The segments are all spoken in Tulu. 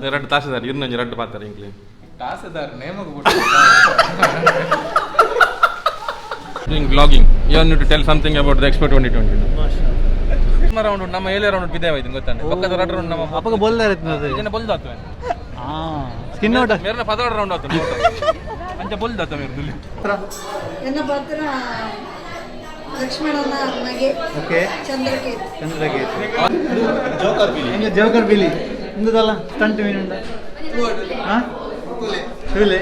ರಡ್ಡ್ ತಾಸೆದಾರ್ ಇರ್ನೊಂಜಿ ರಡ್ಡ್ ಪಾತೆರ ಇಂಕ್ಲೆ ತಾಸೆದಾರ್ ನೇಮಗ್ Doing vlogging. You need to tell something about the Expo 2020. ನಮ್ಮ ರೌಂಡ್ ನಮ್ಮ ಏಳು ರೌಂಡ್ ಬಿದ್ದೆ ಹೋಯ್ತು ಗೊತ್ತಾನೆ ಪಕ್ಕದ ಎರಡು ರೌಂಡ್ ನಮ್ಮ ಅಪ್ಪಗ ಬೋಲ್ದಾರ ಇತ್ತು ಇದನ್ನ ಬೊಲ್ದಾತು ಸ್ಕಿನ್ ಔಟ್ ಮೇರ್ನ ಪದರ ರೌಂಡ್ ಆತು ಅಂಚ ಬೊಲ್ದಾತ ಮೇರ್ದುಲ್ಲಿ. ಎನ್ನ ಪಾತ್ರ ಲಕ್ಷ್ಮಣನ ಮಗೆ. ಓಕೆ. ಚಂದ್ರಕೇತು. ಚಂದ್ರಕೇತು, ಜೋಕರ್ ಬಿಲಿ ಇಂದದಲ್ಲ ಸ್ಟಂಟ್ ಮೀನುಂಡ. ಹಾಂ, ತೂಲೆ.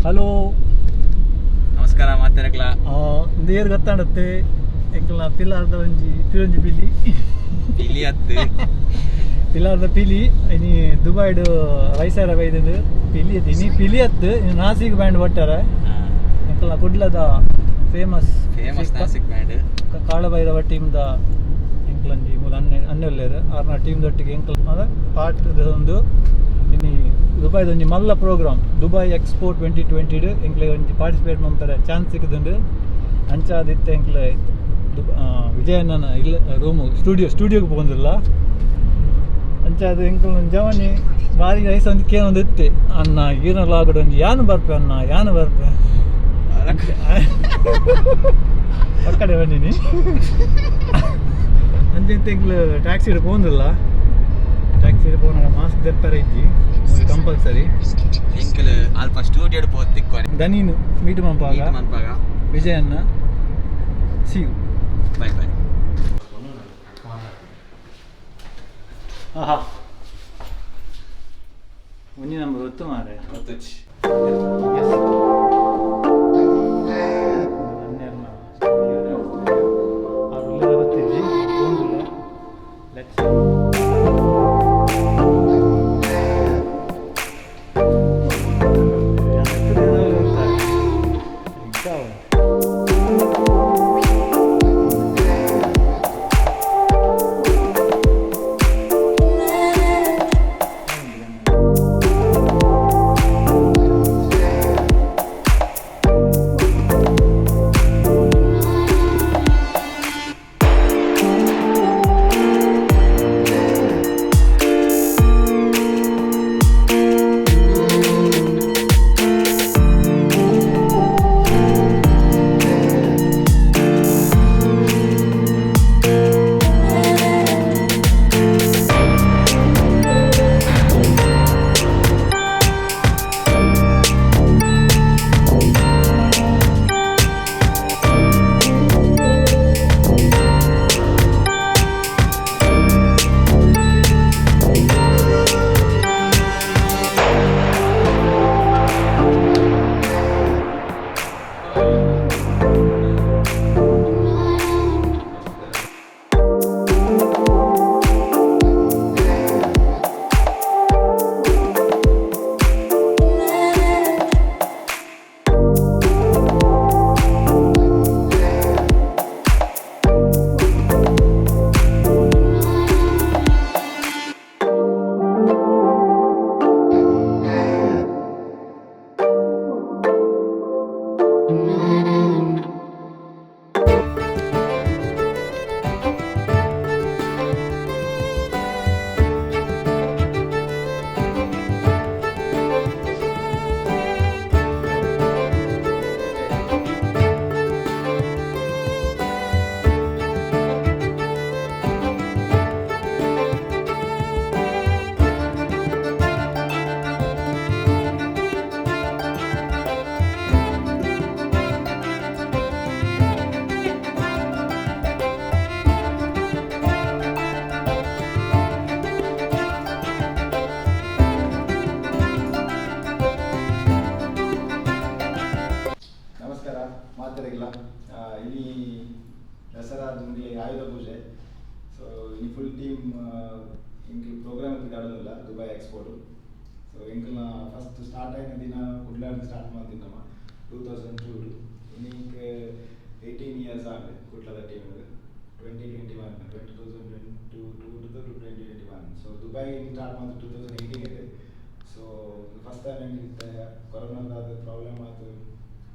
ಹಲೋ. ನಮಸ್ಕಾರ ಮಾತಾಡಕ್ಲ. ಇಂದು ಏರ್ ಗೊತ್ತಾಡತ್ತೆ, ಎಂಕಲ್ನ ಪಿಲಾರ್ದ ಒಂಜಿ ಪಿಲೊಂಜಿ ಪಿಲಿ. ಪಿಲಿ ಅತ್ತು. ಪಿಲಾರ್ದ ಪಿಲಿ ಇನಿ ದುಬೈಡ್ ವೈಸಾರ ಬೈದದು ಪಿಲಿ ಅತ್ತು. ಇನಿ ಪಿಲಿ ಅತ್ತು, ಇನಿ ನಾಸಿಕ್ ಬ್ಯಾಂಡ್ ಬಟ್ಟಾರ. ಎಂಕಲ್ನ ಕುಡ್ಲದ famous. Famous Nashik band. Kalabhairava ಟೀಮ್ದ ಎಂಕಲಂಜಿ ಮೂಲ ಅನ್ನೆ ಅನ್ನೆಲ್ಲೇರು ಆರ್ನ ಟೀಮ್ ದೊಟ್ಟಿಗೆ ಎಂಕಲ್ ಪಾರ್ಟ್ ಒಂದು ಇನಿ ದುಬೈದ ಒಂಜಿ ಮಲ್ಲ ಪ್ರೋಗ್ರಾಮ್ ದುಬೈ ಎಕ್ಸ್ಪೋ 2020 ಎಂಕ್ಲೆ ಒಂಜಿ ಪಾರ್ಟಿಸಿಪೇಟ್ ಮನ್ಪರೆ ಚಾನ್ಸ್ ಸಿಕ್ಕುದುಂಡು. ಅಂಚಾದಿತ್ತೆ ಎಂಕ್ಲೆ ವಿಜಯಣ್ಣನ ಇಲ್ಲ ರೂಮು ಸ್ಟುಡಿಯೋ ಸ್ಟುಡಿಯೋಗೆ ಪೋಂದಿಲ್ಲ. ಅಂಚಾದ ಎಂಕಲ್ ಒಂಜಿ ಜವನಿ ಬಾರಿ ಐಸ್ ಒಂದು ಕೇನೊಂದು ಇತ್ತೆ, ಅಣ್ಣ ಈರಲ್ಲ ಆಗೋಡು ಒಂಜಿ ಯಾನು ಬರ್ಪೆ, ಅಣ್ಣ ಯಾನು ಬರ್ಪೆ ಪಕ್ಕಡೆ ಬಂದಿನಿ ಅಂಚೆ. ಎಂಕ್ಲು ಟ್ಯಾಕ್ಸಿ ಪೋಂದಿಲ್ಲ. ಟ್ಯಾಕ್ಸಿ ಪೋನಾಗ ಮಾಸ್ಕ್ ದೆಪ್ಪರೆ ಇಜ್ಜಿ, ಕಂಪಲ್ಸರಿ. ಎಂಕಲ್ ಅಲ್ಪ ಸ್ಟುಡಿಯೋ ಪೋತಿಕ್ಕೋನೆ. ದನೀನು ಮೀಟ್ ಮನ್ಪಾಗ. ಮನ್ಪಾಗ. Vijayanna, see you. Bye bye. ಆಹಾ, ಒಂಜಿ ನಂಬರ್ ಗೊತ್ತು ಮಾರೆ. ಗೊತ್ತುಚಿ. ಎಸ್. ಗೊತ್ತಿಜ್ಜಿ, let's. ಮಾತಾಡಿಲ್ಲ. ಇನಿ ದಸರಾ ದುಂಡಿ ಆಯುಧ ಪೂಜೆ. ಸೊ ಈ ಫುಲ್ ಟೀಮ್ ಇಂಕ್ಲು ಪ್ರೋಗ್ರಾಮ್ ಇದಾಡೋದಿಲ್ಲ Dubai export. So ಎಂಕಲ್ನ first start అయిన ದಿನ ಕುಡ್ಲಾಡ್ ಸ್ಟಾರ್ಟ್ ಮಾಡ್ತೀನಿ ನಮ್ಮ 2002. ಇನ್ನಿಂಕ್ 18 ಇಯರ್ಸ್ ಆಂಡ್ ಕುಡ್ಲದ team 2021, 2022 to 2021. So Dubai start ಮಾಡಿದ್ದು 2018 ಇದೆ. So first time ಎಂಕ್ ಕೊರೋನಾದ ಪ್ರಾಬ್ಲಮ್ ಆಯ್ತು,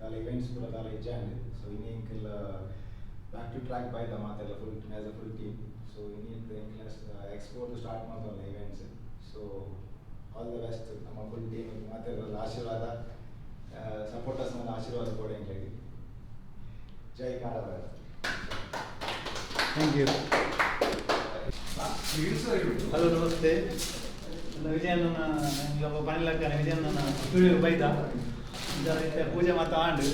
ದಾಲ ಇವೆಂಟ್ಸ್ ಕೂಡ ದಾಲ ಇಜ್ಜಾಂಡ್. ಸೊ ಇನಿ ಎಂಕೆಲ್ಲ back to track ಬೈದ ಮಾತೆಲ್ಲ full as a full team. So ಇನಿ ಎಂಕ್ಲ ಎಕ್ಸ್ಪೋರ್ಟ್ ಸ್ಟಾರ್ಟ್ ಮಾಡ್ತಲ್ಲ events. So all the best ನಮ್ಮ ಫುಲ್ ಟೀಮ್. ಮಾತೆಲ್ಲ ಆಶೀರ್ವಾದ, ಸಪೋರ್ಟರ್ಸ್ ನನ್ನ ಆಶೀರ್ವಾದ ಕೊಡಿ ಎಂಕ್ಲೆಗ್. ಜೈ ಕಾಡಬಾರ. Thank you. Hello, ನಮಸ್ತೆ. ನನ್ನ ವಿಜಯಣ್ಣನ ಒಬ್ಬ ಪಣಿಲಕ್ಕನ ವಿಜಯಣ್ಣನ ಸ್ಟುಡಿಯೋ ಬೈದ ಇತ್ತೆ ಪೂಜೆ ಮಾತ ಆಂಡ್.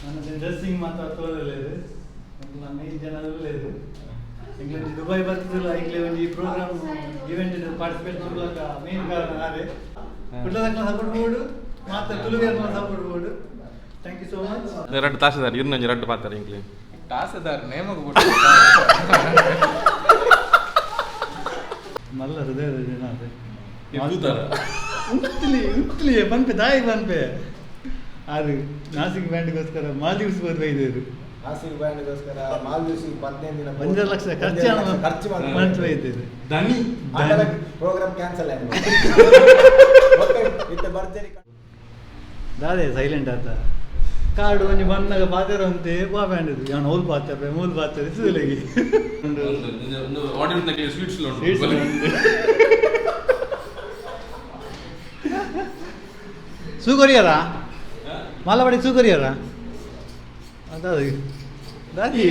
ನನ್ನ ಡ್ರೆಸ್ಸಿಂಗ್ ಮಾತ ತೋರలేదు. ಎಂಕ್ಲ ಮೇನ್ ಜನ ಉಲ್ಲೇರು. ಎಂಕ್ಲ ದುಬೈ ಬರ್ತದಿಲ್ಲ. ಎಂಕ್ಲೆ ಒಂಜಿ programme event participate ಮಾಡ್ಲಕ್ಕ main ಕಾರಣ ಆರೆ. ಕುಡ್ಲದಕ್ಲ ಸಪೋರ್ಟ್ ಬೋರ್ಡು ಮಾತ್ರ, ತುಳುವೇರ್ನ support board. Thank you so much. ರಡ್ಡು ತಾಸೆದಾರ್ ಇರ್ನೊಂಜಿ ರಡ್ಡು ಪಾತಾರ ಇಂಕ್ಲೆ. ತಾಸೆದಾರ್ ನೇಮಗ. ಮಲ್ಲ ಹೃದಯದ ಜನ ಅದೇ. ತೂತಾರ? ಉಂತ್ಲಿ ಉಂತ್ಲಿ ಪನ್ಪೆ ದಾಯಿ ಪನ್ಪೆ. ಅದು ನಾಸಿಕ್ ಬ್ಯಾಂಡ್ಗೋಸ್ಕರ ಮಾಲ್ದೀವ್ಸ್ ಹೋದ್ ಬೈದೇರು. ನಾಸಿಕ್ ಬ್ಯಾಂಡ್ಗೋಸ್ಕರ ಮಾಲ್ದೀವ್ಸ್ 15 ದಿನ. 1.5 ಲಕ್ಷ ಖರ್ಚು. ಖರ್ಚು ಮಾಡಿ ಮಂತ್ ಬೈದೇರು. ದನಿ. ಪ್ರೋಗ್ರಾಮ್ ಕ್ಯಾನ್ಸಲ್ ಆಯ್ತು ಇತ್ತೆ ಬರ್ತೀರಿ. ದಾದೆ ಸೈಲೆಂಟ್ ಆತ. ಕಾರ್ಡ್ ಒಂಜಿ ಬಂದಾಗ ಪಾತೆರ ಅಂತೆ ವಾ ಬ್ಯಾಂಡ್ ಇದು ಯಾನ್ ಹೋಲ್ ಪಾತೆರ ಮೂಲ್ ಪಾತೆರ ಸುಲೆಗಿ. ಒಂದು ಆಡಿಯನ್ಸ್ ನಕ್ಕೆ ಸ್ವೀಟ್ಸ್. ಸ್ವೀಟ್ಸ್. ಸೂಕೊರಿಯರ ಮಾಲವಾಡಿ ಸೂಕೊರಿಯರ ಅದ ದಾದಿ.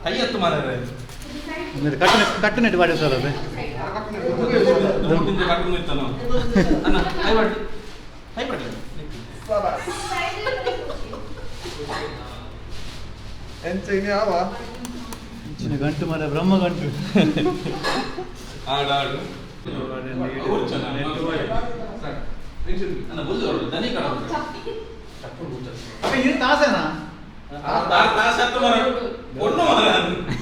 ಕೈ ಹತ್ತು ಮಾರ್ರೆ. ಕಟ್ಟನೆ ಕಟ್ಟನೆಟ್ ಬಾಡಿ ಸರ್ ಅದೇ. ಕಟ್ಟುನು ಇತ್ತಾನು ಅಣ್ಣ. ಕೈ ಬಾಡಿ, ಕೈ ಬಾಡಿ. ಇಂಚಿನ ಗಂಟು ಮರ ಬ್ರಹ್ಮ ಗಂಟು. ಆಡು ಆಡು. ಅಣ್ಣ ಬುಲ್ಲು ದನಿ ಕಡ. ಅಪ್ಪ ಇದು ತಾಸೇನಾ? ತಾಸೆ ಹತ್ತು ಮರ ಒಣ್ಣು ಮರ.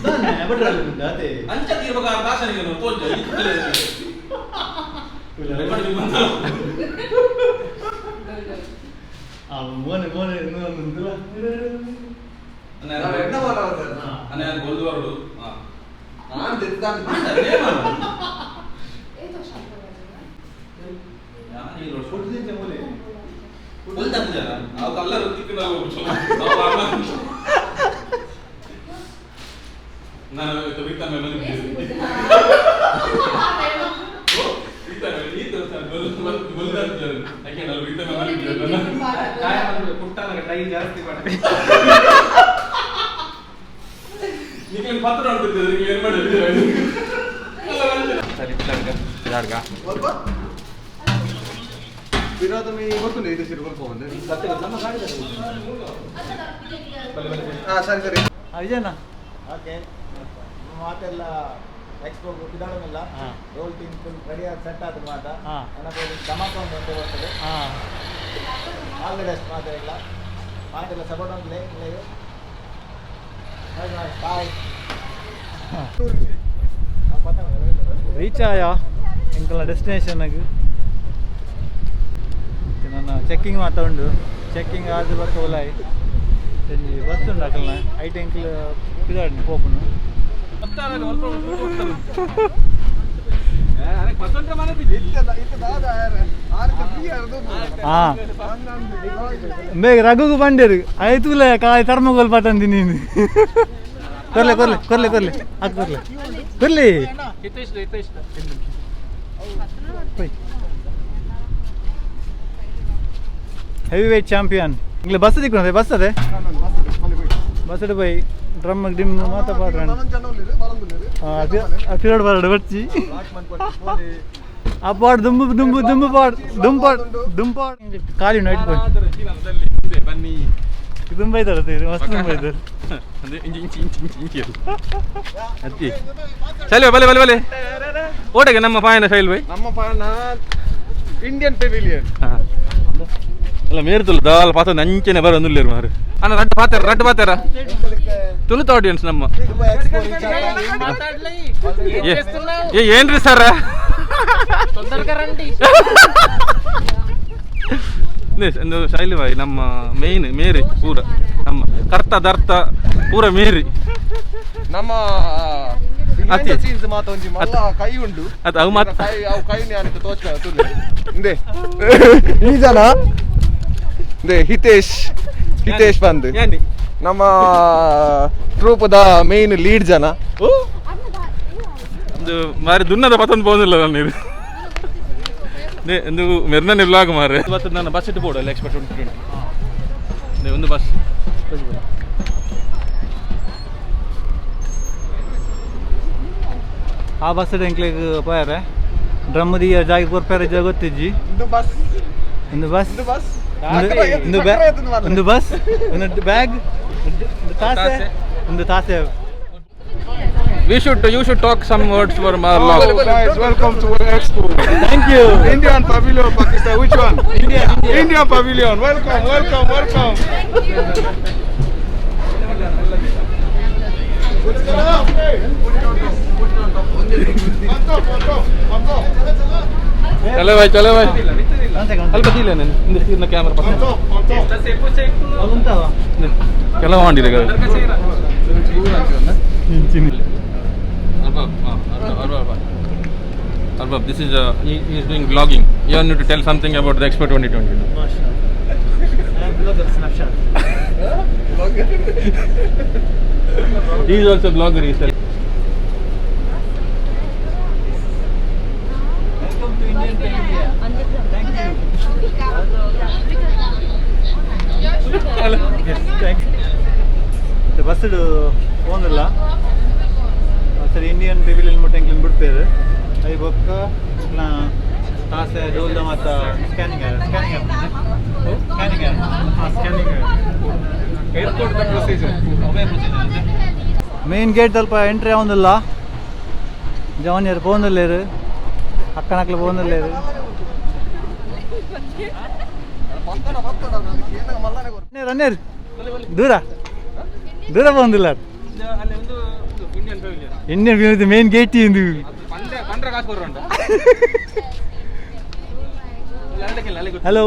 ದಾನೆ ಬಟ್ರಲ್ಲಿ ಅದೇ. ಅಂಚ ತೀರ್ಬಕ ತಾಸನಿಗೆ ತೋಜ. ಆ ಮೋನೆ ಮೋನೆ ಇನ್ನೊಂದು. ಅಣ್ಣ ಬೊಲ್ದು ಬರಡು. ನಾನು. ಮೂಲೆ. ಅವು ಕಲ್ಲರ್ ತಿಕ್ಕಿನ. ನಾನು ಬಿತ್ತಾನೆ ಬಂದಿದ್ದೀನಿ. ಟೈ ಜಾಸ್ತಿ ಮಾಡಿ. ನಿಮಗೆ ಪತ್ರ ಅಂತಿದ್ದೆ, ನೀವು ಏನು ಮಾಡಿದ್ರಿ? ಸರಿ. ಯಾರ್ಗ? ಸರಿ ಸರಿ. ವಿಜಯಣ್ಣ. ಓಕೆ, ಮಾತೆಲ್ಲ ಎಕ್ಸ್ಪೋ ಪಿದಾಡಮಿಲ್ಲ. Roll team full ready ಆಗಿ ಸೆಟ್ ಆದ ಮಾತ. ನನಗೆ ಧಮಾಕ ಒಂದು ಅಂತ ಬರ್ತದೆ. All the best ಮಾತೆಲ್ಲ. ಮಾತೆಲ್ಲ ಸಪೋರ್ಟ್ ಉಂಟು. Boy boy. ರೀಚ್ ಆಯ ಎಂಕಲ್ನ ಡೆಸ್ಟಿನೇಷನ್. ನನ್ನ ಚೆಕ್ಕಿಂಗ್ ಮಾತ ಉಂಡು. ಚೆಕ್ಕಿಂಗ್ ಆದ ಬೊಕ್ಕ ಉಲಾಯಿ ಒಂಜಿ ಬಸ್ ಉಂಡು ಅಕಲ್ನ. ಐಟ್ ಎಂಕ್ಲು ಪಿದಾಡ್ನಿ ಪೋಪುನು. ಹಾಂ, ಬೇಗ ರಘುಗು ಬಂಡೇರು ಆಯ್ತುಲ ಕಾಯಿ ಥರ್ಮೋಕೋಲ್ ಪತಂದಿ ನೀನು. ಕೊರ್ಲೆ ಕೊರ್ಲೆ ಕೊರ್ಲೆ ಕೊರ್ಲೆ ಹಾಕು ಕೊರ್ಲೆ ಕೊರ್ಲಿ. Heavy weight champion ಇಂಗ್ಲೆ bus ದಿಕ್ಕು ಬಸ್ ಅದೇ. ಬಸ್ ಪೋಯಿ ಡ್ರಮ್ ಡಿಮ್ ಮಾತ ಪಾಡ್ರ. ಪಿರೋಡ್ ಬರಡು ಬರ್ಚಿ. ಆ ಪಾಡ್ ದುಂಬು ದುಂಬು ದುಂಬು ಪಾಡ್ ದುಂಪಾಡ್ ದುಂಪಾಡ್ ಖಾಲಿ ನೈಟ್ ಪೋಯಿ. ಬನ್ನಿ. ದುಂಬ ಇದ್ದಾರೆ, ಮಸ್ತ್ ದುಂಬ ಇದ್ದಾರೆ. ಇಂಚಿ ಇಂಚಿ ಇಂಚಿ ಇಂಚಿ ಇಂಚಿ ಅತ್ತಿ ಚಲೋ. ಬಲೆ ಬಲೆ ಬಲೆ ಓಟಗೆ ನಮ್ಮ ಪಾಯನ ಶೈಲ್ ಬೈ. ನಮ್ಮ ಪಾಯನ ಇಂಡಿಯನ್ ಪೆವಿಲಿಯನ್. ಹಾಂ. ಅಲ್ಲ ಮೇರ್ತುಲ್ಲ ದಾಲ್ ಪಾತ ನಂಚನೆ ಬರ ಮಾರು ಅಣ್ಣ ರಡ್ಡು ಪಾತಾರ ರಡ್ಡು ಪಾತಾರ ತುಳುತ ಆಡಿಯನ್ಸ್ ನಮ್ಮ ಏ ಏನ್ರಿ ಸರ್ ಶೈಲಿ ಬಾಯಿ ನಮ್ಮ ಮೇನ್ ಮೇರಿ ಪೂರ ನಮ್ಮ ಕರ್ತ ದರ್ತ ಪೂರ ಮೇರಿ ನಮ್ಮ ಅತಿ. ಸೀನ್ಸ್ ಮಾತ ಒಂಜಿ ಮಲ್ಲ ಕೈ ಉಂಡು. ಅದು ಅವು ಮಾತ್ರ ಕೈ ಅವು ಕೈ ನಾನು ತೋಚ್ಕ ತುಲೆ ಇಂದೆ ಈ ಜನ ಇಂದೆ ಹಿತೇಶ್ ಹಿತೇಶ್ ಬಂದು ಯಾನಿ ನಮ್ಮ ಟ್ರೂಪದ ಮೇನ್ ಲೀಡ್ ಜನ. ಒಂದು ಮಾರಿ ದುನ್ನದ ಪತ್ತೊಂದು ಪೋನಿಲ್ಲ ನಾನು ಇದು ಒಂದು ಮೆರ್ನನೆ ವ್ಲಾಗ್ ಮಾರೆ. ಇವತ್ತು ನಾನು ಬಸ್ ಇಟ್ಟು ಬೋರ್ಡ್ ಅಲ್ಲ ಎಕ್ಸ್ಪರ್ಟ್ 2020 ಒಂದು ಬಸ್. ಆ ಬಸ್ ಎಂಕ್ಲೆಗ್ ಪೋಯರೆ ಡ್ರಮ್ ದಿಯ ಜಾಗ ಕೊರ್ಪೆರೆ ಜಾಗ ಗೊತ್ತಿಜ್ಜಿ. ಒಂದು ಬಸ್. ಒಂದು ಬಸ್. ಒಂದು ಬಸ್. ಒಂದು ಒಂದು ಬಸ್, ಒಂದು ಬ್ಯಾಗ್, ಒಂದು ತಾಸೆ, ಒಂದು ತಾಸೆ. You should talk some words for my vlog. Guys, welcome to Expo. Thank you. Indian Pavilion, Pakistan. Which one? India. Indian Pavilion. Welcome, welcome, welcome. On top, on top, on top. ಚಲೋ ಬಾಯ್, ಚಲೋ ಬಾಯ್. ಒಂದ್ ಅಲ್ಪ ತೀಲ ನಾನು ಇಂದ camera On top, on top. ಉಂಟವ. ಕೆಲವು ಮಾಡಿದೆ. Arbab, this is he is doing vlogging. You need to tell something about the Expo 2020. Snapchat. He is also blogger. He is Welcome to Indian Pavilion. Thank you. Yes, thank you. Bus ಪೋಂದಿಲ್ಲ ಸರಿ Indian pavilion ಮುಟ್ಟ ಎಂಕ್ಲೆನ್ ಬಿಡ್ಪೇರು. I ಬೊಕ್ಕ ತಾಸೆ ಡೋಲ್ದ ಮಾತ scanning scanning scanning scanning. Airport procedure. Main gate ಅಲ್ಪ ಎಂಟ್ರಿ ಆವೊಂದಿಲ್ಲ. ಜವಾನಿಯರು ಪೋಂದಿಲ್ಲೇರು, ಅಕ್ಕನಕ್ಲು ಪೋಂದಿಲ್ಲೇರು. ಅನ್ನೇರು ದೂರ ದೂರ ಪೋಂದಿಲ್ಲ. ಅಲ್ಲಿ ಒಂದು Indian pavilion. Indian pavilion main gate ಇಂದು. ಪಂಡೆ ಪಂಡ್ರ ಕಾಸು ಕೊಡ್ರ ಉಂಟು. ಅಲ್ಲಿ ಗೊತ್ತು. ಹಲೋ.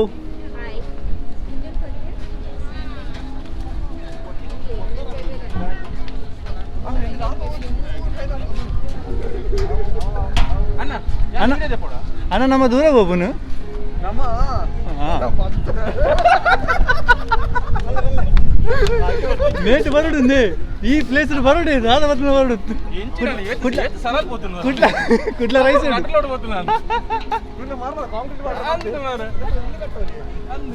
ಅಣ್ಣ ಅಣ್ಣ. ಅಣ್ಣ ಪೋಡ. ಅಣ್ಣ ನಮ್ಮ ದೂರ ಹೋಗುನು. ನಮ್ಮ ಮೇಟ್ ಬರಡು ಈ ಪ್ಲೇಸ್ ಬರಡು ರಾಧ ಬರ್ತನ ಬರಡು. ಕುಡ್ಲ ಸರಲ್ ಪೋತುನು. ಕುಡ್ಲ ಕುಡ್ಲ ರೈಸ್ ಉಂಟು. ಕಟ್ಲೋಡ್ ಪೋತುನು ನಾನು. ಕಾಂಕ್ರೀಟ್. ಅಂದ್ ಮಾರ್ರೆ. ಅಂದ್.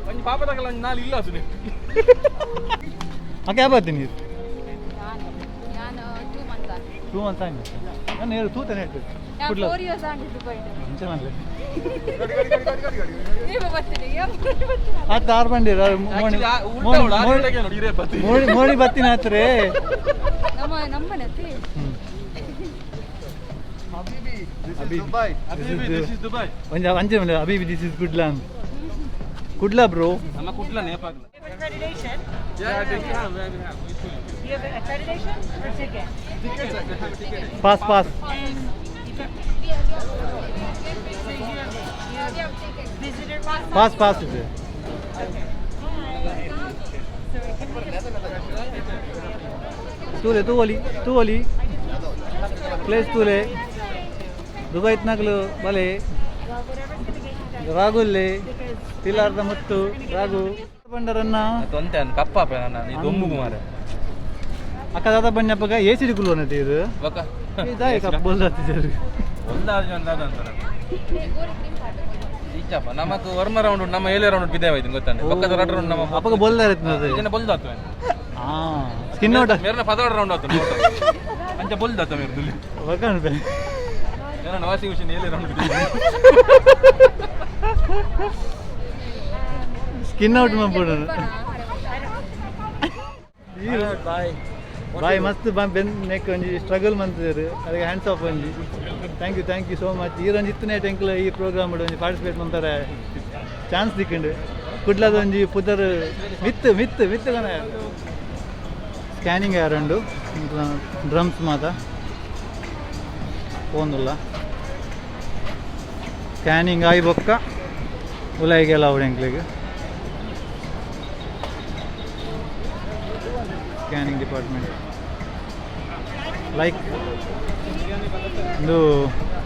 ಒಂಜಿ ಪಾಪ ತಗಲ ಒಂಜಿ ನಾಲ್ ಇಲ್ಲ ಅಸುನೆ. ಅಕ್ಕ ಯಾವ ಬರ್ತೀನಿ? ನಾನು 2 ಮಂತ್ಸ್ ಆಗಿ. 2 ಮಂತ್ಸ್ ಆಯ್ತು. ನಾನು ಹೇಳು ತೂತನೇ ಹೇಳ್ತು. ನಾನು ಕುಡ್ಲ 4 ಇಯರ್ಸ್ ಆಗಿ ದುಬೈ. ಮುಂಚೆ ಮಾಡಲಿ. ನೀವು ಬರ್ತೀನಿ, ಬರ್ತೀನಿ. ಆತ ಆರು ಬಂದಿರ. Actually, ಆ ಉಲ್ಟಾ ಉಳ್ಳ, ಆ ಕಡೆಗೆ ನೋಡಿ, ಇರೇ ಬತ್ತಿ. ಮೋಡಿ ಮೋಡಿ ಬತ್ತಿನ ಹತ್ರ. ನಮ್ಮ ನಮ್ಮನೆ ಅತ್ತೆ. ಹಬೀಬಿ, this Habibi. Is Dubai. Habibi, this is Dubai. ಒಂಜಿ ಅಂಚೆ ಮೇಲೆ ಅಬಿಬಿ this is Kudla ಅಂತ ಕುಡ್ಲ ಬ್ರೋ. ನಮ್ಮ Kudla ನೇಪಾಗ್ಲ. Accreditation? Yeah, we have, we have. You have accreditation or ticket? Pass pass. And you got, so you have visitor pass? Pass pass ಇದೆ. Okay. So can we just ತೂಲೆ ತೂವಲಿ ತೂವಲಿ place ತೂಲೆ Dubai ನಗಲು ಬಲೆ. Well, whatever's gonna get you that ರಾಗುಲ್ಲೆ because ತಿಲಾರ್ದ ಮುತ್ತು ರಾಗು ಬಂಡರನ್ನ. ತೊಂತೆ ಅನ್ ಕಪ್ಪಾಪ ನನ್ನ ಈ ದೊಂಬುಗು ಮಾರೆ. ಅಕ್ಕ ದಾದ ಬಣ್ಣಪ್ಪಗ ಎ ಸಿ ಕುಲ್ವನತೆ ಇದು. ಬೊಕ ಇದಾಯ ಕಪ್ ಬೋಲ್ದಾತಿದ್ದಾರೆ. ಒಂದಾದ ಒಂದಾದ ಅಂತಾರೆ ಈಚಪ್ಪ ನಮಕ್ ವರ್ಮ ರೌಂಡ್ ಉಂಟು, ನಮ್ಮ ಏಳು ರೌಂಡ್ ಬಿದ್ದೇವ ಇದು ಗೊತ್ತಾನೆ ಪಕ್ಕದ ರಡ್ ರೌಂಡ್ ನಮ್ಮ. ಅಪ್ಪಗ ಬೋಲ್ದಾರ. ಇದನ್ನ ಬೊಲ್ದಾತು. ಹಾ ಸ್ಕಿನ್ ಔಟ್. ಮೇರ್ನ ಪದವಾಡ ರೌಂಡ್ ಆತು ಅಂಚ ಬೊಲ್ದಾತ ಮೇರ್ದುಲ್ಲಿ. ಬಕನ್. ಏನೋ ವಾಷಿಂಗ್ ಮಿಷಿನ್ ಏಳು round. Skin out ಮಾಡ್ಬೋದು. ಬಾಯ್. ಬಾಯ್ ಮಸ್ತ್ ಬೆನ್ ನೆಕ್ ಒಂಜಿ ಸ್ಟ್ರಗಲ್ ಮಂತಿದ್ದಾರೆ. ಅದಕ್ಕೆ ಹ್ಯಾಂಡ್ಸ್ ಆಫ್ ಒಂಜಿ. Thank you, thank you so much. ಈ ಒಂಜಿ ಇತ್ತನೇ ಟೆಂಕ್ಲ ಈ ಪ್ರೋಗ್ರಾಮ್ ಒಂಜಿ ಪಾರ್ಟಿಸಿಪೇಟ್ ಮಂತಾರೆ ಚಾನ್ಸ್ ದಿಕ್ಕಂಡು. ಕುಡ್ಲದೊಂಜಿ ಪುದರ್ ಮಿತ್ತು ಮಿತ್ತು ಮಿತ್ತು ಕನ ಸ್ಕ್ಯಾನಿಂಗ್ ಯಾರುಂಡು ಡ್ರಮ್ಸ್ ಮಾತ ಪೋಂದುಲ್ಲ ಸ್ಕ್ಯಾನಿಂಗ್ ಆಯಿ ಬೊಕ್ಕ ಉಲಾಯಿಗೆಲ್ಲ ಅವಡು ಎಂಕ್ಲೆಗ್ ಸ್ಕ್ಯಾನಿಂಗ್ ಡಿಪಾರ್ಟ್ಮೆಂಟ್ ಲೈಕ್ ಇದು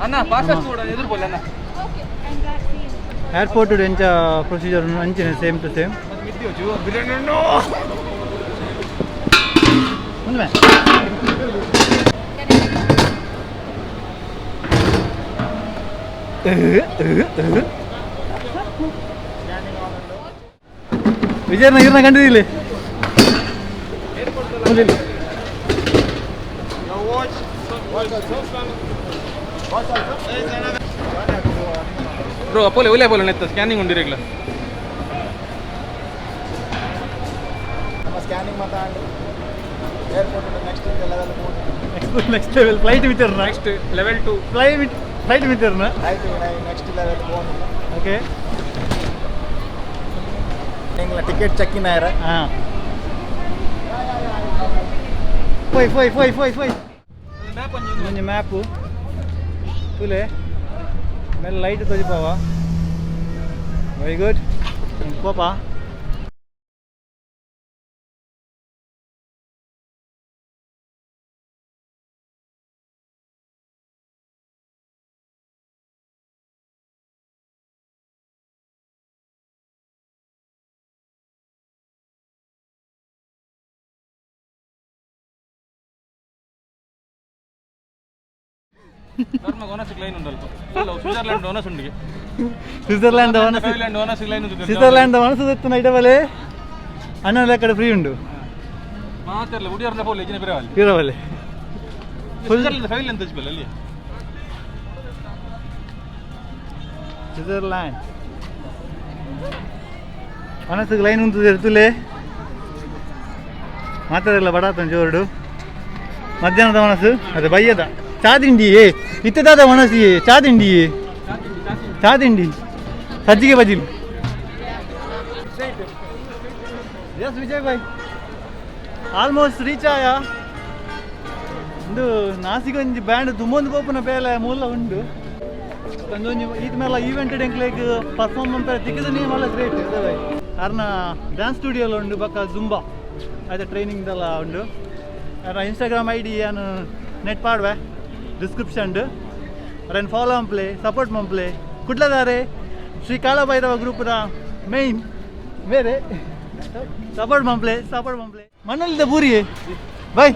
ಅಣ್ಣ ಪಾಸ್ ಕೂಡ ಎದುರು ಬೋಲೆ ಅಣ್ಣ. ಏರ್ಪೋರ್ಟ್ ಎಂಚ ಪ್ರೊಸೀಜರ್ ಅಂಚಿನ ಸೇಮ್ ಟು ಸೇಮ್. ಮುಂದೆ ವಿಜಯನ ಇರ್ನ ಕಂಡಿದಿಲ್ಲ. ಬ್ರೋ ಅಪೋಲೆ ಒಲೆ ಬೋಲೆ ನೆತ್ತ ಸ್ಕ್ಯಾನಿಂಗ್ ಉಂಡಿರಗ್ಲ. ನಮ್ಮ ಸ್ಕ್ಯಾನಿಂಗ್ ಮಾತಾಡಿ airport next level. Next level flight ಮಿತ್ತರ್ನ. Next level 2. Flight flight ಮಿತ್ತರ್ನ. ಆಯ್ತು, ನೆಕ್ಸ್ಟ್ ಲೆವೆಲ್ ಹೋಗಿ. ಓಕೆ. ನಿಂಗಳ ಟಿಕೆಟ್ ಚೆಕ್ ಇನ್ ಆಯ್ರ. ಹಾಂ, ಫೈ ಫೈ ಫೈ ಫೈ five. ಒಂಜಿ ಮ್ಯಾಪು ತುಲೆ ಮೇಲೆ ಲೈಟ್ ತೋಜಿಪಾವ. ವೆರಿ ಗುಡ್ ಕೋಪ. ಧರ್ಮ ಓನಸ್ ಲೈನ್ ಉಂಡಲ್ಪ ಸ್ವಿಟ್ಜರ್ಲ್ಯಾಂಡ್ ಓನಸ್ ಉಂಡಿಗೆ. ಸ್ವಿಟ್ಜರ್ಲ್ಯಾಂಡ್ ವನಸ್. ಥೈಲ್ಯಾಂಡ್ ಓನಸ್ ಲೈನ್ ಉಂಟು. ಸ್ವಿಟ್ಜರ್ಲ್ಯಾಂಡ್ ವನಸು ಎತ್ತುನ ಇಡವಲೆ ಅಣ್ಣ ಲೆಕ್ಕಡೆ ಫ್ರೀ ಉಂಡು. ಮಾತಾಡಲ್ಲ ಉಡಿಯರ್ನ ಪೋಲೆ ಇಜಿನ ಬೇರೆ ಇರವಲೆ. ಸ್ವಿಟ್ಜರ್ಲ್ಯಾಂಡ್ ಫೈಲ್ ಅಂತ ಹಚ್ಬಲ್ಲ ಅಲ್ಲಿ. ಸ್ವಿಟ್ಜರ್ಲ್ಯಾಂಡ್ ಮನಸ್ಸಿಗೆ ಲೈನ್ ಉಂಟು ಇರ್ತುಲೆ ಮಾತಾಡಲ್ಲ ಬಡಾತನ ಜೋರುಡು. ಮಧ್ಯಾಹ್ನದ ಮನಸ್ಸು ಅದೇ ಬಯ್ಯದ ಚಾ ತಿಂಡಿ ಇತ್ತದಾದ ಮನಸ್ಸಿಗೆ ಚಾ ತಿಂಡಿ ಚಾ ತಿಂಡಿ ಸಜ್ಜಿಗೆ ಬಜಿಲು. ಎಸ್ ವಿಜಯ್ ಭಾಯ್, ಆಲ್ಮೋಸ್ಟ್ ರೀಚ್ ಆಯ. ಒಂದು ನಾಸಿಗೊಂಜಿ ಬ್ಯಾಂಡ್ ತುಂಬೊಂದು ಪೋಪುನ ಬೇಲೆ ಮೂಲ ಉಂಡು. ಒಂದೊಂಜಿ ಈತ ಮೇಲ ಈವೆಂಟ್ ಎಂಕ್ಲೆಗ್ ಪರ್ಫಾರ್ಮ್ ಮನ್ಪೆರೆ ತಿಕ್ಕಿದ ನೀ ಮಲ್ಲ ಗ್ರೇಟ್ ಅದೇ ಬೈ. ಅರ್ನ ಡ್ಯಾನ್ಸ್ ಸ್ಟುಡಿಯೋಲ ಉಂಡು ಬೊಕ್ಕ ಜುಂಬಾ ಅದೇ ಟ್ರೈನಿಂಗ್ ದೆಲ್ಲ ಉಂಡು. ಅರ್ನ ಇನ್ಸ್ಟಾಗ್ರಾಮ್ I D ಯಾನ್ ನೆಟ್ ಪಾಡ್ವೆ ಡಿಸ್ಕ್ರಿಪ್ಷನ್. ಅರೆನ್ ಫಾಲೋ ಮಂಪ್ಲೆ, ಸಪೋರ್ಟ್ ಮಂಪ್ಲೆ. ಕುಡ್ಲದಾರೆ ಶ್ರೀ ಕಾಳಭೈರವ ಗ್ರೂಪ್ದ ಮೇನ್ ಬೇರೆ ಸಪೋರ್ಟ್ ಮಂಪ್ಲೆ, ಸಪೋರ್ಟ್ ಮಂಪ್ಲೆ. ಮಣ್ಣಲ್ಲಿದ್ದ ಬೂರಿ ಬೈ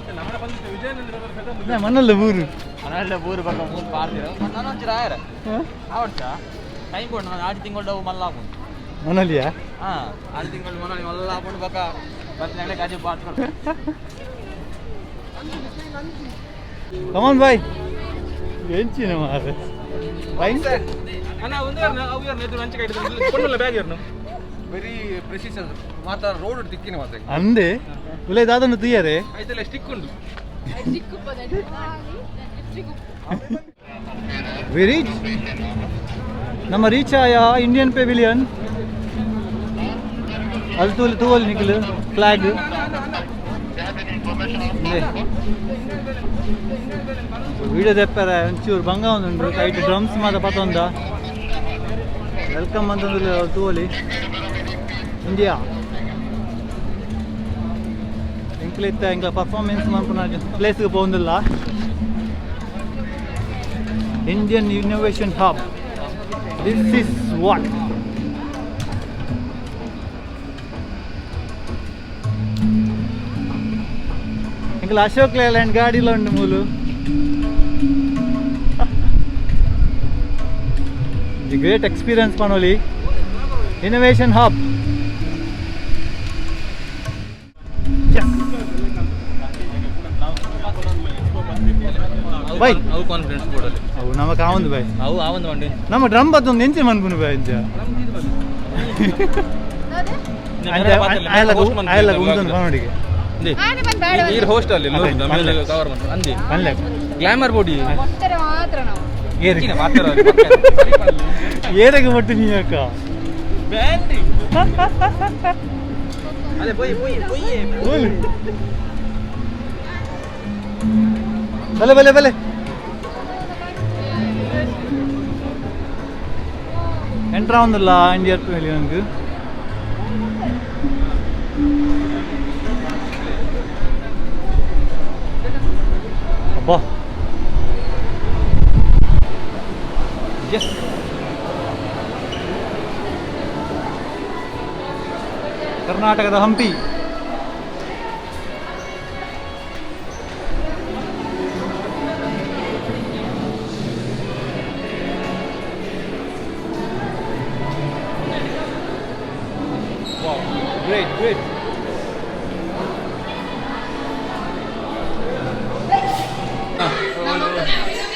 ಮಣ್ಣಲ್ಲ ಬೂರು. ಮನಲ್ಲ ಬೂರು ಬಕ್ಕ ಮೂರು ಪಾಡ್ದಿರ ನಾನು ಒಂಚೂರು ಆಯರ ಆವಡ್ಚ ಟೈಮ್ ಕೊಡು. ನಾನು ಆರು ತಿಂಗಳು ಮಲ್ಲ ಆಪುಂಡು. ಮನಲಿಯಾ? ಹಾಂ, 6 ತಿಂಗಳು ಮನಲಿ ಮಲ್ಲ ಆಪುಂಡು. ಬಕ್ಕ ಬರ್ತೀನಿ ಕಾಜು ಪಾಡ್ಕೊಂಡು. ಕಮಾನ್ ಬಾಯ್ ಎಂಚಿನ ಮಾರೆ ಫೈನ್. ಅಣ್ಣ ಒಂದು ಅವು ಯಾರು ಎದುರು ಅಂಚೆ ಕೈಟ್ ಕೊಂಡುಲ್ಲ ಬ್ಯಾಗ್ ಇರ್ನು. ವೆರಿ ಪ್ರೆಸಿಷನ್ ಮಾತಾ ರೋಡ್ ತಿಕ್ಕಿನ ಮಾತಾ. ಅಂದೆ ಉಲೇ ದಾದನ್ನು ತುಯ್ಯರೆ. ಐತಲ್ಲ ಸ್ಟಿಕ್ ಉಂಟು. ವಿ ರೀಚ್ ನಮ್ಮ ರೀಚ್ ಆಯ ಇಂಡಿಯನ್ ಪೆವಿಲಿಯನ್. ಅದು ತೂಲಿ ತೂವಲ್ ನಿಖಿಲ್ ಫ್ಲಾಗ್. ವಿಡಿಯೋ ದೆಪ್ಪರೆ ಒಂಚೂರು ಬಂಗ ಒಂದುಂಡು ಐಟ್ ಡ್ರಮ್ಸ್ ಮಾತ ಪತೊಂದ welcome ಅಂತಂದು ತೂವಲಿ ಇಂಡಿಯಾ ಎಂಕ್ಲಿತ್ತ ಎಂಕ್ಲ ಪರ್ಫಾರ್ಮೆನ್ಸ್ ಮನ್ಪುನ ಪ್ಲೇಸ್ಗೆ ಪೋಂದಿಲ್ಲ. Indian innovation hub, this is what. ಎಂಕ್ಲ ಅಶೋಕ್ ಲೇಲ್ಯಾಂಡ್ ಗಾಡಿಲ ಉಂಡು ಮೂಲು. The great experience ಪನೊಲಿ innovation hub. By. ಅವು ಕಾನ್ಫಿಡೆನ್ಸ್ ಕೊಡಲಿ. ಅವು ನಮಕ್ ಆವೊಂದು ಬೈ. ಅವು ಆವೊಂದು ಮಂಡಿ. ನಮ್ಮ ಡ್ರಮ್ ಬತ್ತೊಂದು ಎಂಚೆ ಮನ್ಪುನು ಬೈ ಅಂಚ. ಆಯಲಾಗ ಉಂಟು ಪನೋಡಿಗೆ. ನೀರು ಹೋಸ್ಟ್ ಅಲ್ಲಿ ಕವರ್ ಮಾಡ್ತಾರೆ ಅಂದಿ. ಪನ್ಲೆ. Glamour body. ಒಟ್ಟರೆ ಮಾತ್ರ ನಾವು. ಏರಿಗೆ ಏರಿಗೆ ಮಟ್ಟು ನೀ ಅಕ್ಕ. ಬ್ಯಾಂಡಿ. ಅದೇ ಪೊಯ್ ಪೊಯ್ ಪೊಯ್ಯೆ. ಬಲೆ ಬಲೆ ಬಲೆ. ಎಂಟ್ರ ಒಂದಿಲ್ಲ ಇಂಡಿಯಾ ಪೆವಿಲಿಯನ್ಗೆ. ಅಬ್ಬಾ, ಎಸ್, ಕರ್ನಾಟಕದ ಹಂಪಿ. Great, great.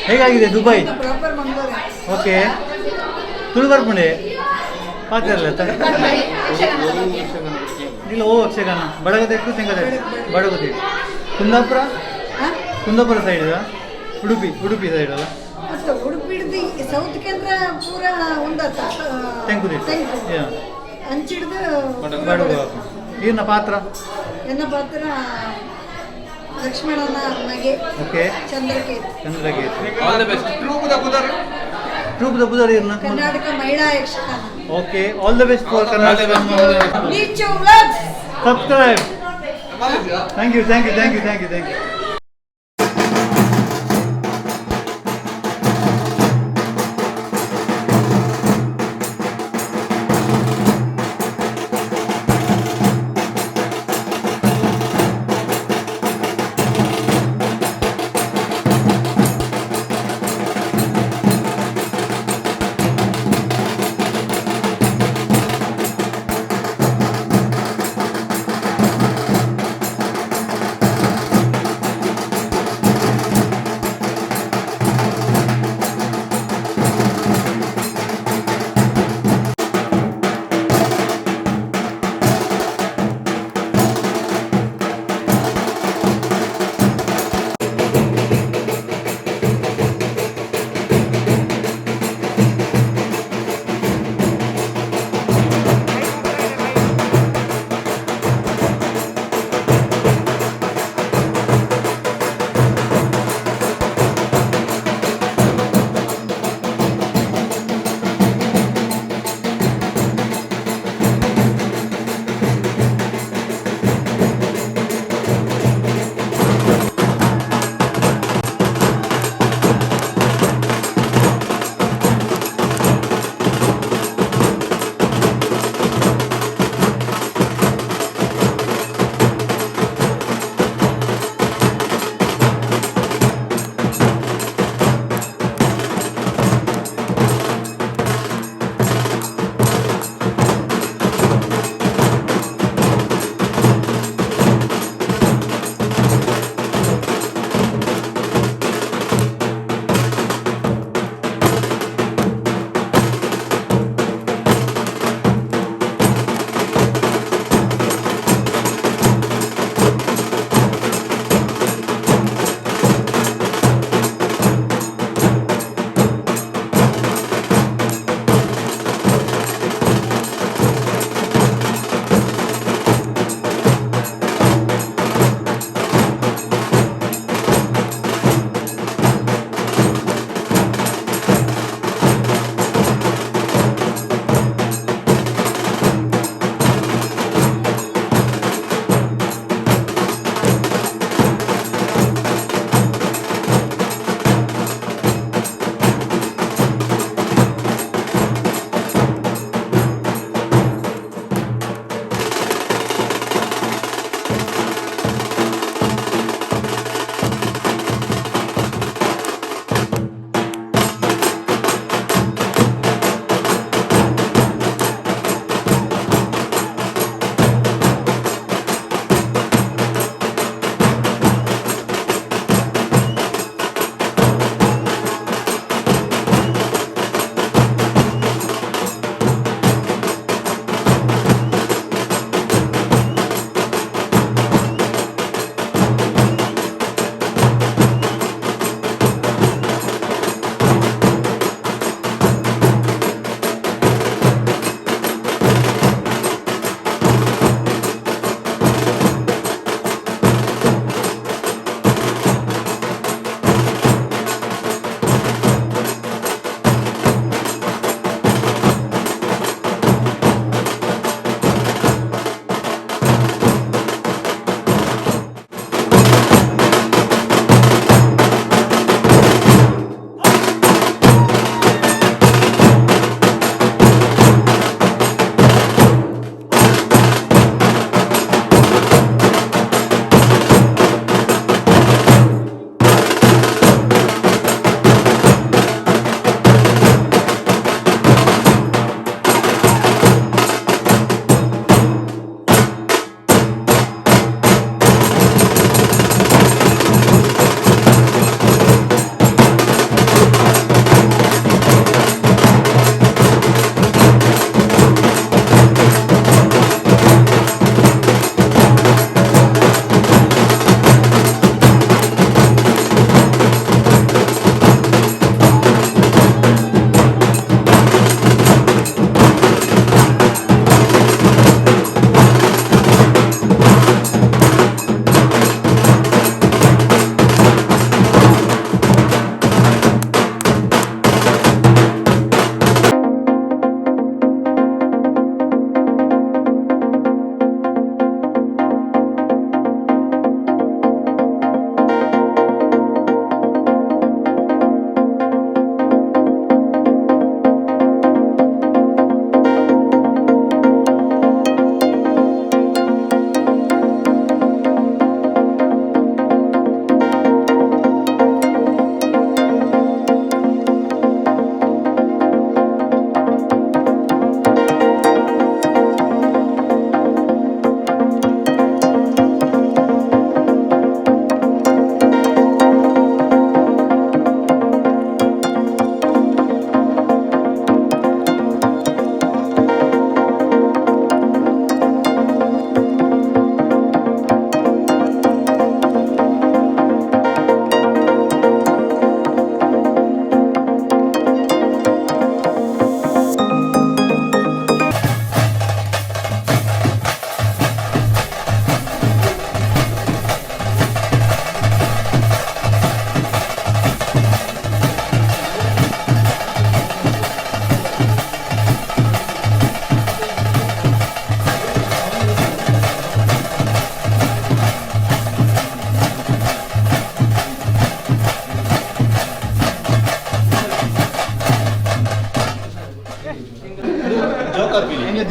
ಹೇಗಾಗಿದೆ ದುಬೈ? ಓಕೆ, ತುಳು ಬರ್ಪುಂಡೆ ಪಾತೆರ್ಲ ಇಲ್ಲ. ಓ, ಯಕ್ಷಗಾನ ಬಡಗದೆಕ್ಕು ತೆಂಗದೆ ಬಡಗದೆ. ಕುಂದಾಪುರ, ಕುಂದಾಪುರ ಸೈಡ್, ಉಡುಪಿ, ಉಡುಪಿ ಸೈಡ್ ಅಲ್ಲ? ಮತ್ತು ಉಡುಪಿ ಹಿಡ್ದು ಸೌತ್ ಕೇಂದ್ರ ಪೂರ ಉಂದತ್ತ. ತೆಂಕುದಿಟ್ಟು. ತೆಂಕು ಅಂಚಿಡ್ದು. ಬಡಗು. ಈರ್ನ ಪಾತ್ರ? ಎನ್ನ ಪಾತ್ರ ಲಕ್ಷ್ಮಣನ ಮಗೆ. ಚಂದ್ರಕೇತು. ಚಂದ್ರಕೇತು. All the best. ಟ್ರೂಪ್ದ ಪುದರ್ ಈರ್ನ? ಕರ್ನಾಟಕ ಮಹಿಳಾ Yakshagana. Okay, all the best for Karnataka. Neechu vlogs. Subscribe. Thank you, thank you, thank you, thank you, thank you.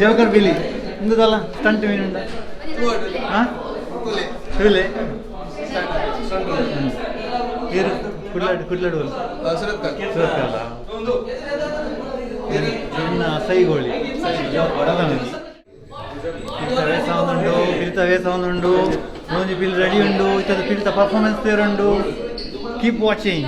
Joker ಬಿಲಿ ಇಂದದಲ್ಲ ಸ್ಟಂಟ್ ಮೀನು ಉಂಡ. ಹಾಂ, ತುಲೆ ಏರು ಕುಡ್ಲಾಡು ಕುಡ್ಲಾಡು. ಸುರತ್ಕಲ್ಲ ಇನ್ನ ಸೈಗೋಳಿ ಬಡದನಗಿ ಪಿಲ್ತ ವೇಸ ಉಂಡು, ಪಿಲ್ತ ವೇಸ ಉಂಡು. ಒಂಜಿ ಪಿಲ್ ರೆಡಿ ಉಂಡು. ಇತ್ತದ ಪಿಲ್ತ ಪರ್ಫಾರ್ಮೆನ್ಸ್ ತೇರುಂಡು. Keep watching.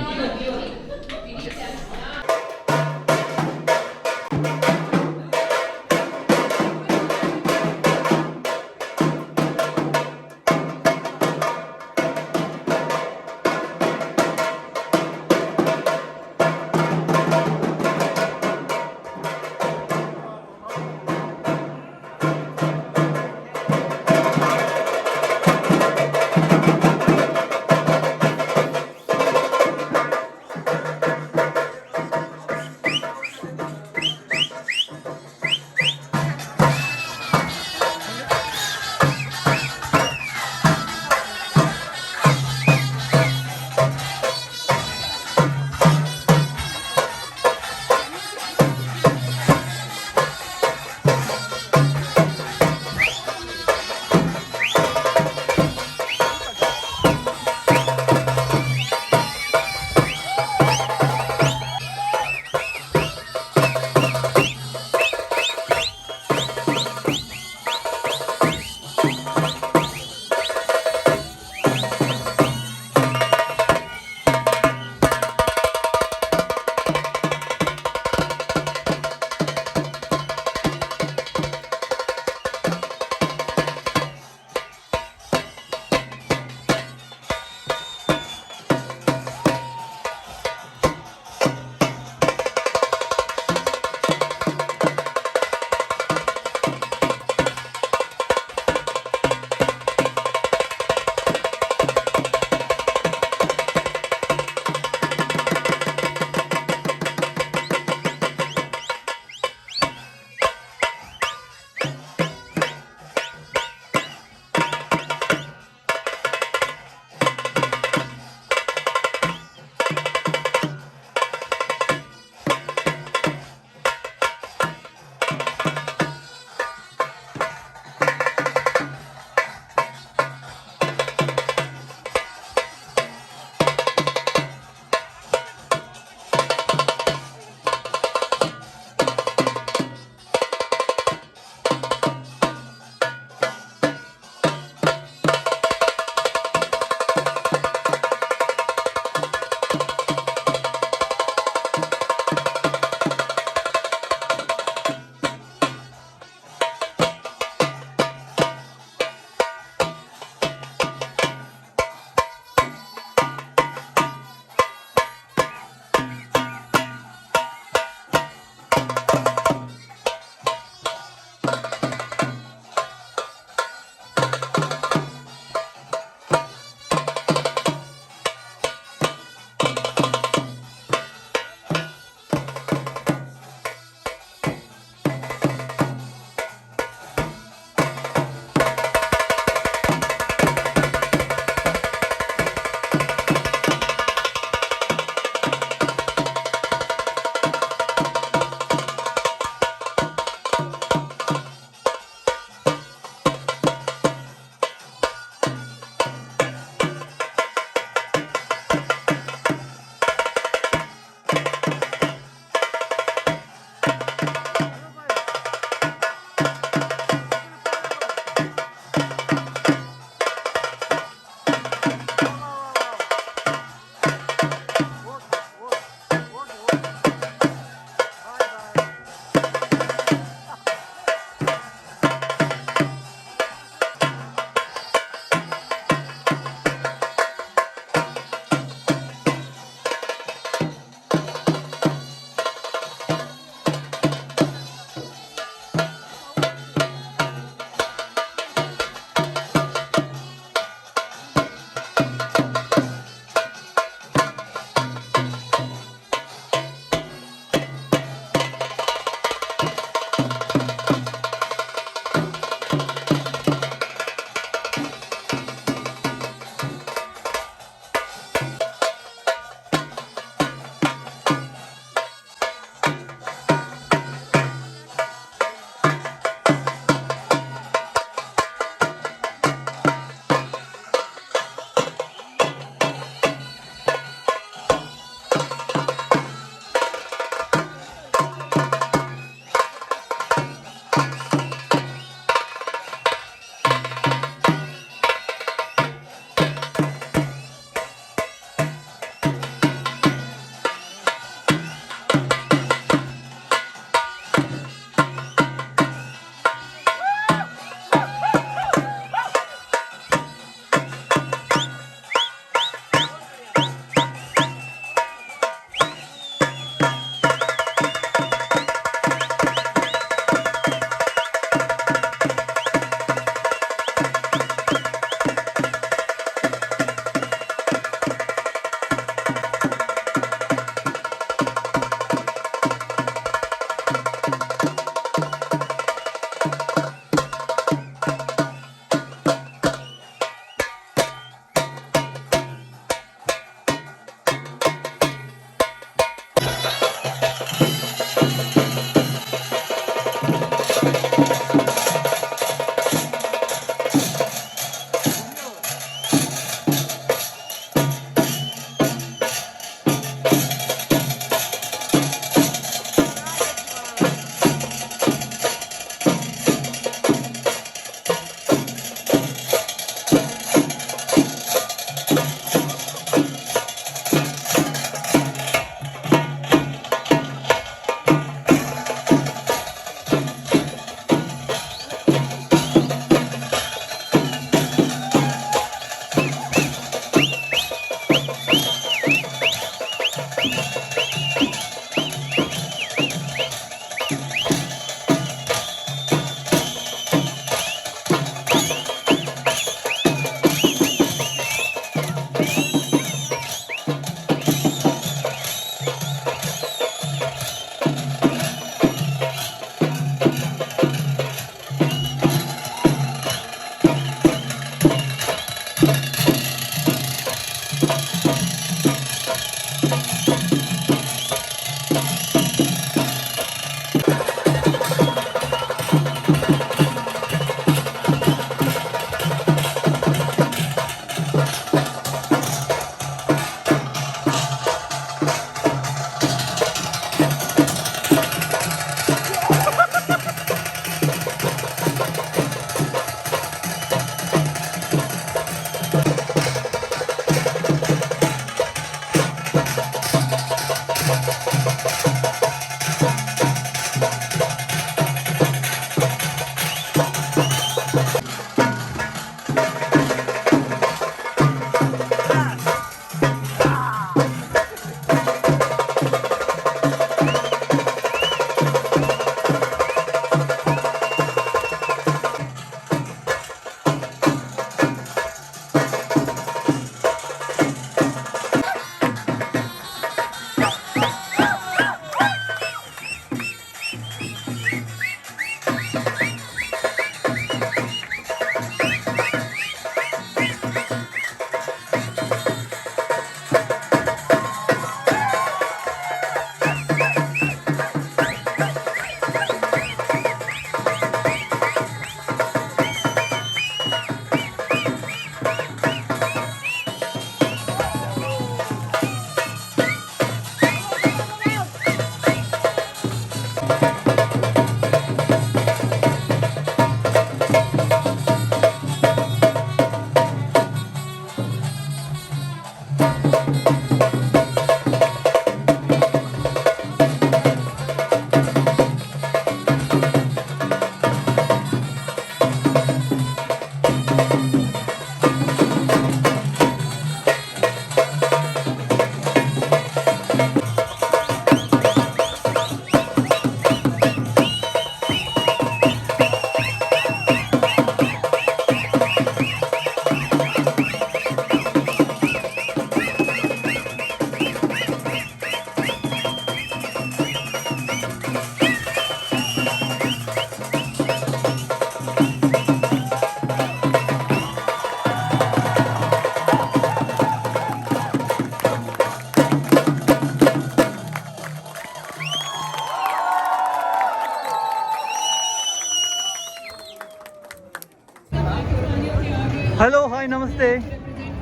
ಹಲೋ, ಹಾಯ್, ನಮಸ್ತೆ.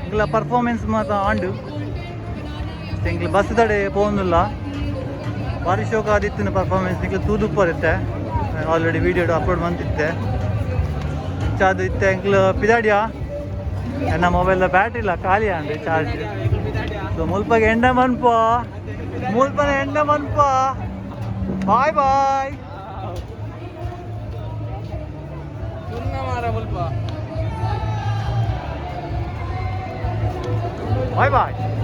ಎಂಕ್ಲ ಪರ್ಫಾರ್ಮೆನ್ಸ್ ಮಾತ ಆಂಡು. ಎಂಕ್ಲ ಬಸ್ ದಡೆ ಪೋವೊಂದುಲ್ಲ. ಬಾರಿ ಶೋಕ ಆದಿತ್ತಿನ ಪರ್ಫಾರ್ಮೆನ್ಸ್. ನಿಕ್ಲ ತೂದುಪ್ಪರಿತ್ತೆ, ಆಲ್ರೆಡಿ ವೀಡಿಯೋ ಅಪ್ಲೋಡ್ ಮಂತಿತ್ತೆ. ಚಾದು ಇತ್ತೆ ಎಂಕ್ಲ ಪಿದಾಡಿಯಾ. ಎನ್ನ ಮೊಬೈಲ್ ಬ್ಯಾಟ್ರಿ ಇಲ್ಲ, ಖಾಲಿ ಆಂಡ್ ಚಾರ್ಜ್. ಸೊ ಮುಲ್ಪಗೆ ಎಂಡ ಮನ್ಪ, ಮುಲ್ಪನ ಎಂಡ ಮನ್ಪ. Boy bye. ಮಾರ ಮುಲ್ಪ. Bye boy.